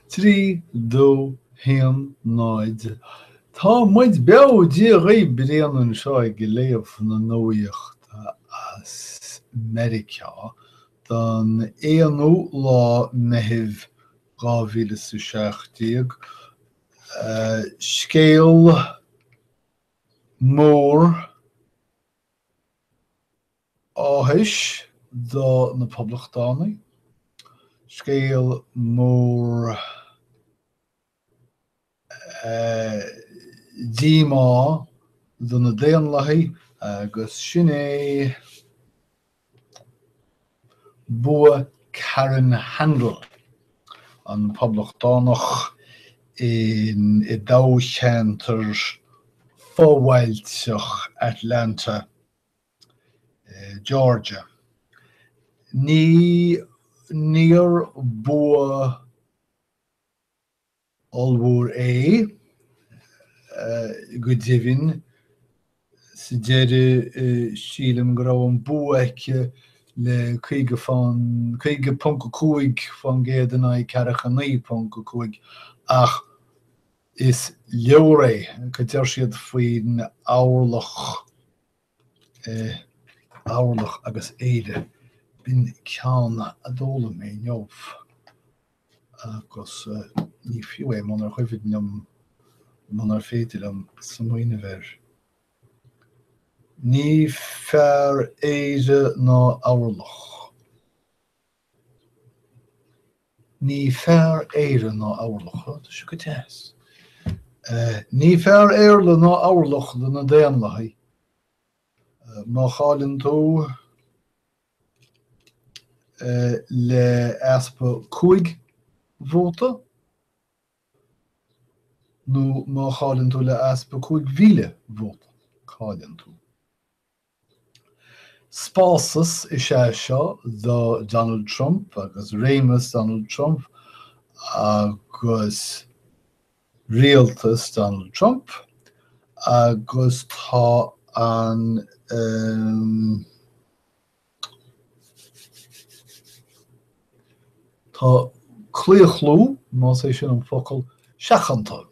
3, 2, 1, 0. Tá muid beo! Dia dhaoibh, Brian anseo ag léamh na nuachta as Meiriceá don aonú lá Meitheamh 2017. Scéal mór áthais do na Poblachtánaigh, scéal mór díomá do na Daonlathaigh agus sin é bua Karen Handel, an Poblachtánach i dtoghcheantar fobhailteach Atlanta. Georgia. Ní níor bua ollmhór é, go deimhin, sa deireadh sílim go raibh an bua aici le 50 fán 50.5% in aghaidh 49.5 ach is leor é, go deir siad faoin eabharlach. Eabharlach agus Éire. B'in ceann a d'fhoghlaim mé inniu agus ní fiú é munar chuimhin liom, munar féidir liom smaoineamh air. Ní fearr Éire ná Eabharlach. Ní fearr Éire ná Eabharlach. Tá sé go deas. Ní fearr Éarla ná Eabharlach do na Daonlathaigh. Má chailleann tú le easpa 5 vóta nó má chailleann tú le easpa 5,000 vóta, cailleann tú. Spásas is ea seo do Donald Trump agus réimeas Donald Trump agus rialtas Donald Trump agus tá an tá claochlú, más é sin an focal, seachanta.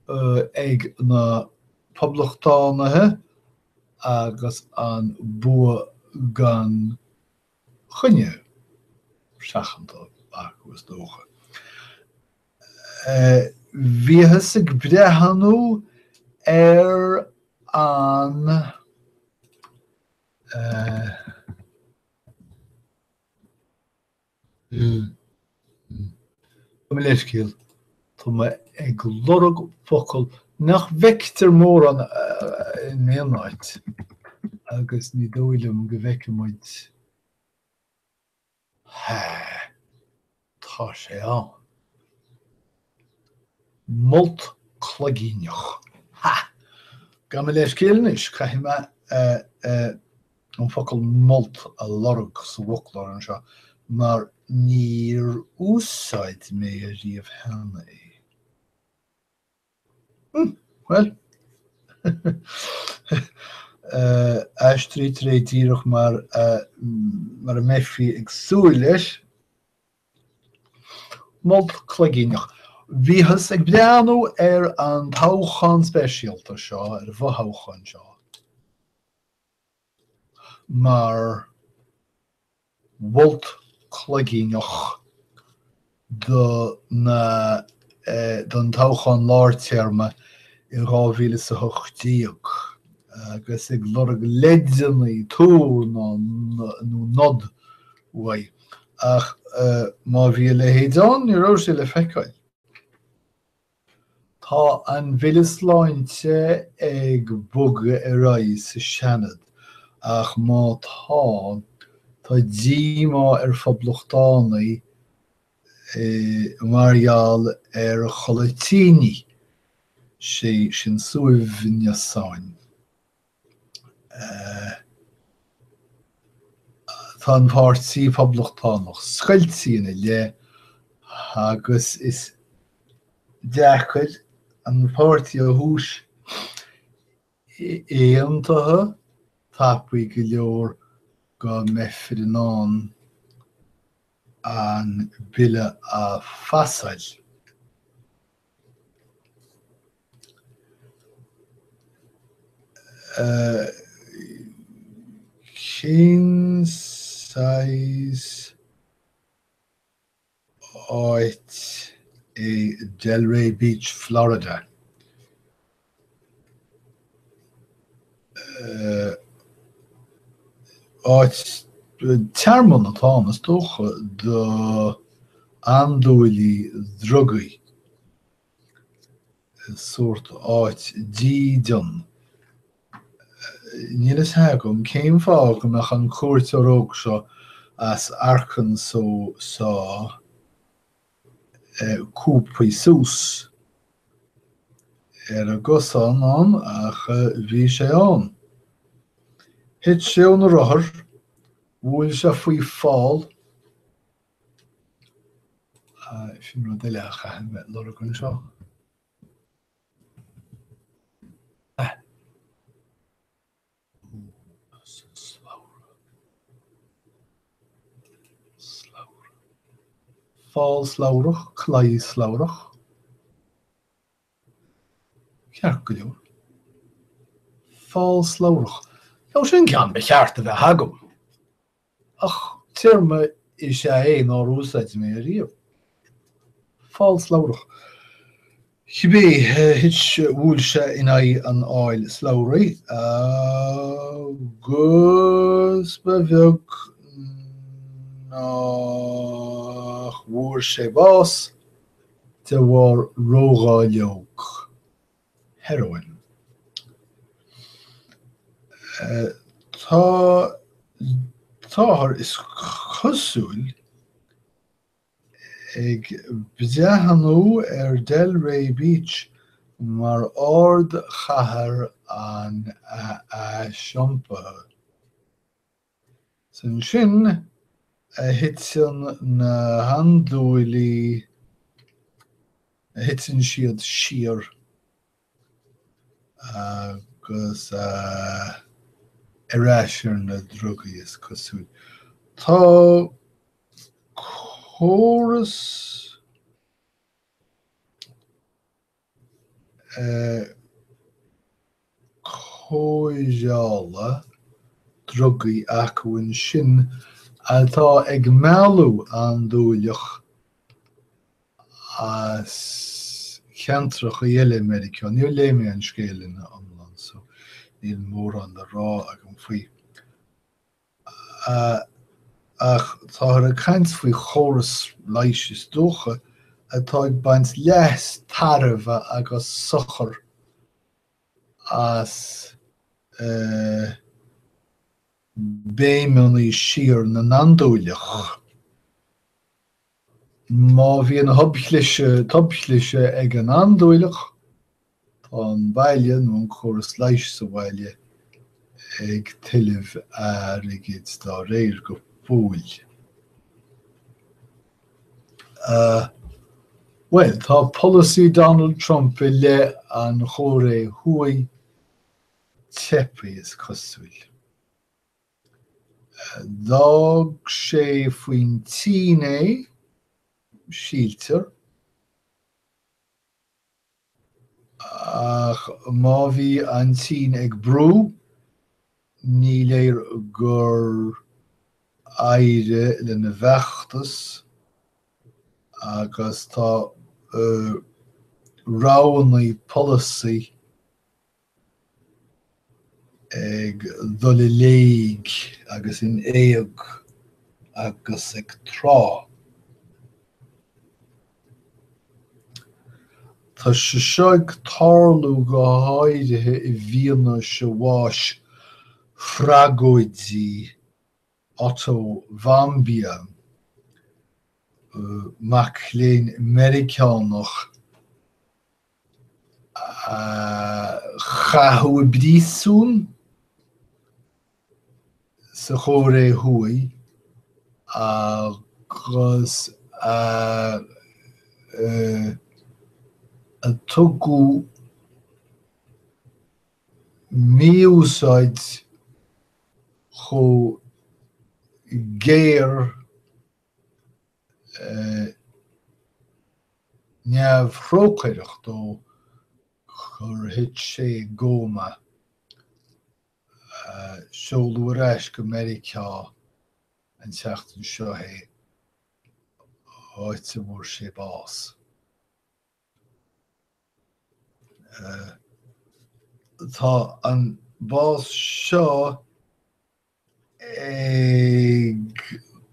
ag na Poblachtánaithe agus an bua gan choinne seachanta acu, is dócha. Bhíothas ag breathnú ar an. Gabh mo leithscéal, tá mé ag lorg focal nach bhfeictear mórán in aon áit agus ní dóigh liom go bhfeicfidh muid. Tá sé ann. Molt cloigíneach. Ha! Gabh mo leithscéal anois, caithfidh mé an focal molt a lorg sa bhfoclóir anseo mar níor úsáid mé ariamh cheana é. Bhuel, aistrítear é díreach mar a mbeifí ag súil leis. Molt cloigíneach. Bhíothas ag breathnú ar an toghchán speisialta seo, ar an bhfothoghchán seo, mar mholt cloigíneach do na don toghchán lártéarma i 2018 agus ag lorg leideanna, tuar nó nod uaidh. Ach má bhí a leithéid ann, ní raibh sé le feiceáil. Tá an Bille Sláinte ag bogadh ar aghaidh sa Seanad ach má tá, tá díomá ar phoblachtánaigh mar gheall ar chodlatíní, sé sin suaimhneasáin. Tá an Páirtí Poblachtánach scoilte ina leith agus is deacair an páirtí a thomhas aontaithe. tapaidh go leor go mbeifear in ann an bille a phasáil. Cén saghas áit é Delray Beach, Florida? Áit, tearmann atá ann, is dócha, do andúilí drugaí. Sórt áit dídean. Níl a fhios agam cén fáth go mbeadh an cuairteoir óg seo as Arkansas cúbtha suas ar an gcosán ann ach bhí sé ann. Thit sé óna rothar, bhuail sé faoi fál. Sin rud eile a chaithfidh mé lorg anseo. Slabhra. Fál slabhrach, claí slabhrach. Ceart go leor. Fál slabhrach. Nó sin ceann ba cheart a bheith agam. Ach téarma is ea é nár úsáid mé ariamh. Fál slabhrach. Cibé, thit, bhuail sé in aghaidh an fháil slabhraí agus ba bheag nach bhfuair sé bás de bharr ródháileog. heroin. Tá, táthar, is cosúil, ag breathnú ar Delray Beach mar ardchathair an aisiompaithe. Is ansin a thiteann na handúilí, a thiteann siad siar agus ar ais ar na drugaí, is cosúil. Tá córas. cóireála drugaí acu ansin atá ag mealladh andúileach as ceantracha eile i Meiriceá. Níor léigh mé an scéal ina iomlán so níl mórán le rá agam faoi. Ach táthar ag caint faoi chóras leighis, is dócha, atá ag baint leas, tairbhe agus sochar as béimeanna siar na n-andúileach. Má bhíonn tobchliseadh ag an andúileach, tá an baile nó an córas leighis sa bhaile ag tuilleamh airgid dá réir go fóill. Bhuel, tá polasaí Donald Trump i leith an Chóiré Thuaidh teipthe, is cosúil. D'fhág sé faoin tSín é, síltear, ach má bhí an tSín ag brú, ní léir gur éirigh lena bhfeachtas agus tá roghanna polasaí ag dul i léig agus in éag agus ag trá. Tá sé seo ag tarlú go háirithe i bhfianaise bháis thragóidigh Otto Warmbier, mac léinn Meiriceánach a caitheadh i bpríosún sa Chóiré Thuaidh agus a a tugadh mí-úsáid. Chomh géar neamhthrócaireach dó gur thit sé i gcóma. Seoladh ar ais go Meiriceá an tseachtain seo é, áit a bhfuair sé bás. Tá an bás seo ag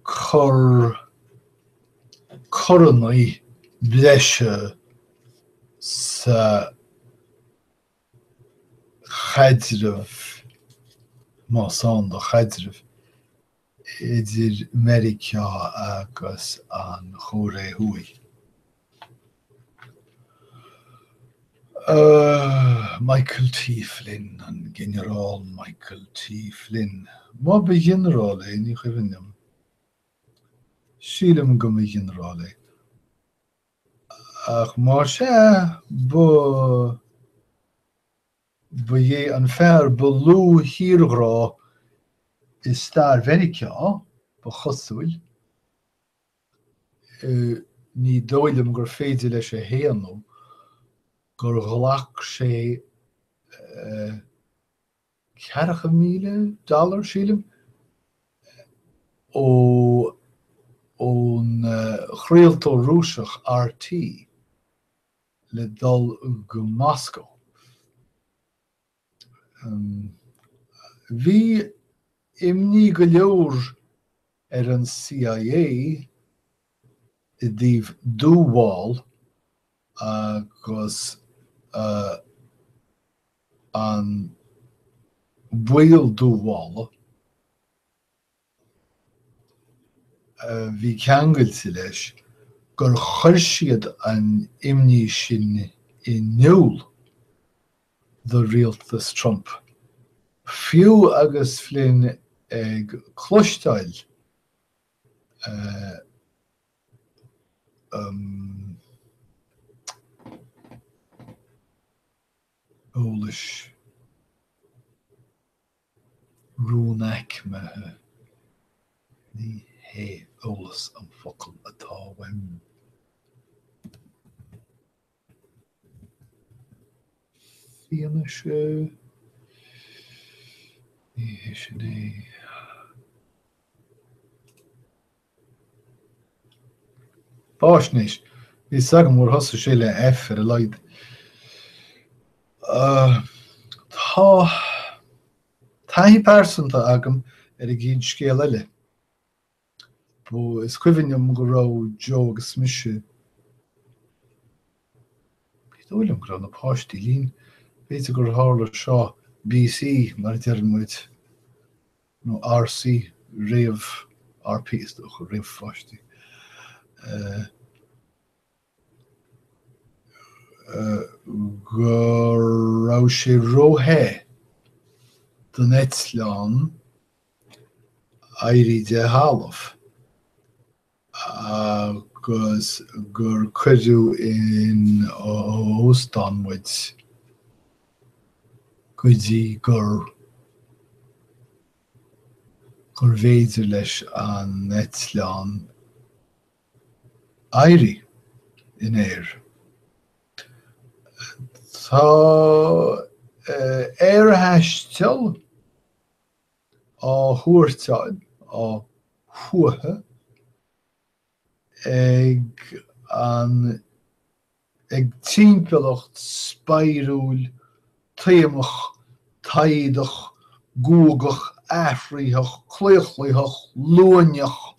cur coranna breise sa chaidreamh, más ann do chaidreamh, idir Meiriceá agus an Chóiré Thuaidh. Michael T. Flynn, an Ginearál Michael T. Flynn. Má ba ghinearál é, ní cuimhin liom. Sílim go mba ghinearál é. Ach más ea, ba, ba é an fear ba lú tírghrá i stair Mheiriceá, ba chosúil. Ní dóigh liom gur féidir leis a shéanadh gur ghlac sé 40,000 dollar, sílim, ó ón chraoltóir Rúiseach RT le dul go Moscow. Bhí imní go leor ar an CIA i dtaobh dúmhál agus an baol dúmhála a bhí ceangailte leis gur chuir siad an imní sin in iúl do rialtas Trump. Fiú agus Flynn ag cloisteáil eolais rúnaicmithe, ní hé eolas an focal atá uaim. Fianaise, ní hé sin é. Faisnéis. Bhí fhios agam gur thosaigh sé le F ar a laghad. Tá taithí pearsanta agam ar an gcéad scéal eile. Is cuimhin liom go raibh Joe agus mise, ní dóigh liom go raibh na páistí linn, b'fhéidir gur tharla seo BC mar a deireann muid, nó RC, réamh RP is dócha, roimh pháistí. Go raibh sé ró-the don eitleán éirí de thalamh agus gur cuireadh in óstán muid go dtí gur gurbh fhéidir leis an eitleán éirí in aer. Tá aerthaisteal á thuairteáil, á shuaitheadh ag an ag timpeallacht speiriúil, taomach, taghdach, guagach, athraitheach, claochlaitheach, luaineach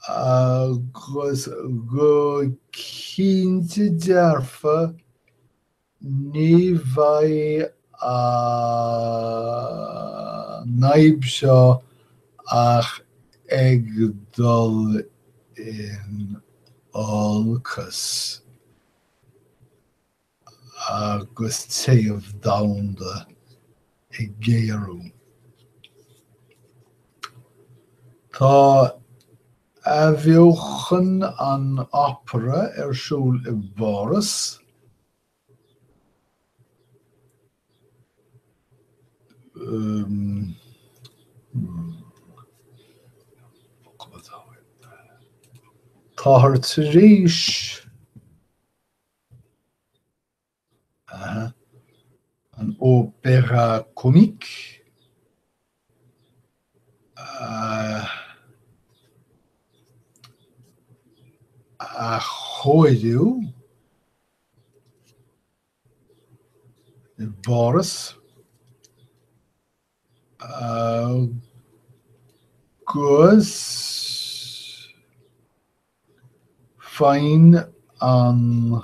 agus go cinnte dearfa Ní bheidh an fhadhb seo ach ag dul in olcas agus téamh domhanda ag géarú. Tá athbheochan an opera ar siúl i bPáras. Táthar tar éis an Opéra Comique a athchóiriú i bPáras agus faigheann an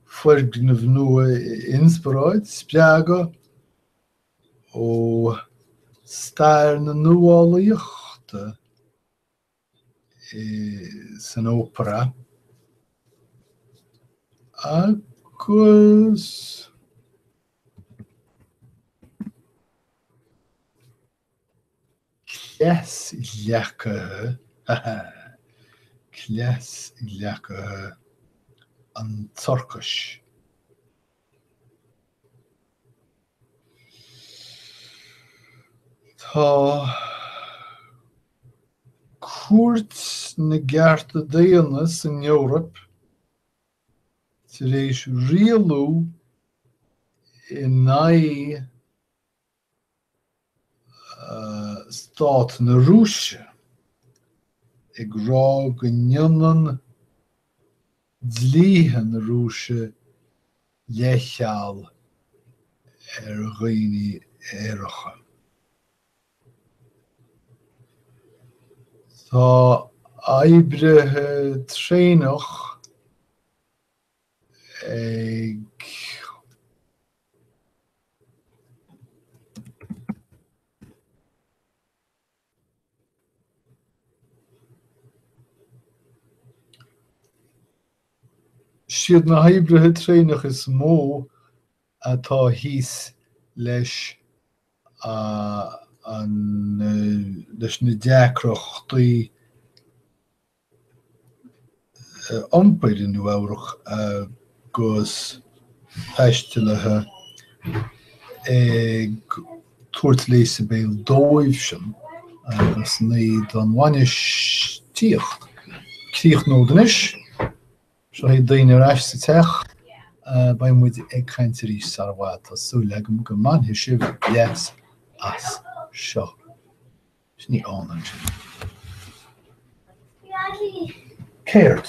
foirgneamh nua inspioráid, spreagadh ó stair na nuálaíochta san Opera agus cleasghleacaithe, cleasghleacaithe an tsorcais. Tá Cúirt na gCearta Daonna san Eoraip tar éis rialú in aghaidh Stát na Rúise, ag rá go ndéanann dlíthe na Rúise leithcheal ar dhaoine aeracha. Tá oibrithe traenach ag. Siad na hoibrithe traenach is mó atá thíos leis an leis na deacrachtaí iompair i Nua Eabhrac agus taistealaithe ag tabhairt léasadh béil dóibhsean agus ní don bhainistíocht. Críochnód anois. Seo iad daoine ar ais sa teach. Beidh muid ag caint arís sara bhfad. Tá súil agam go mbainfidh sibh leas as seo. Sin í Ána ansin. Céard?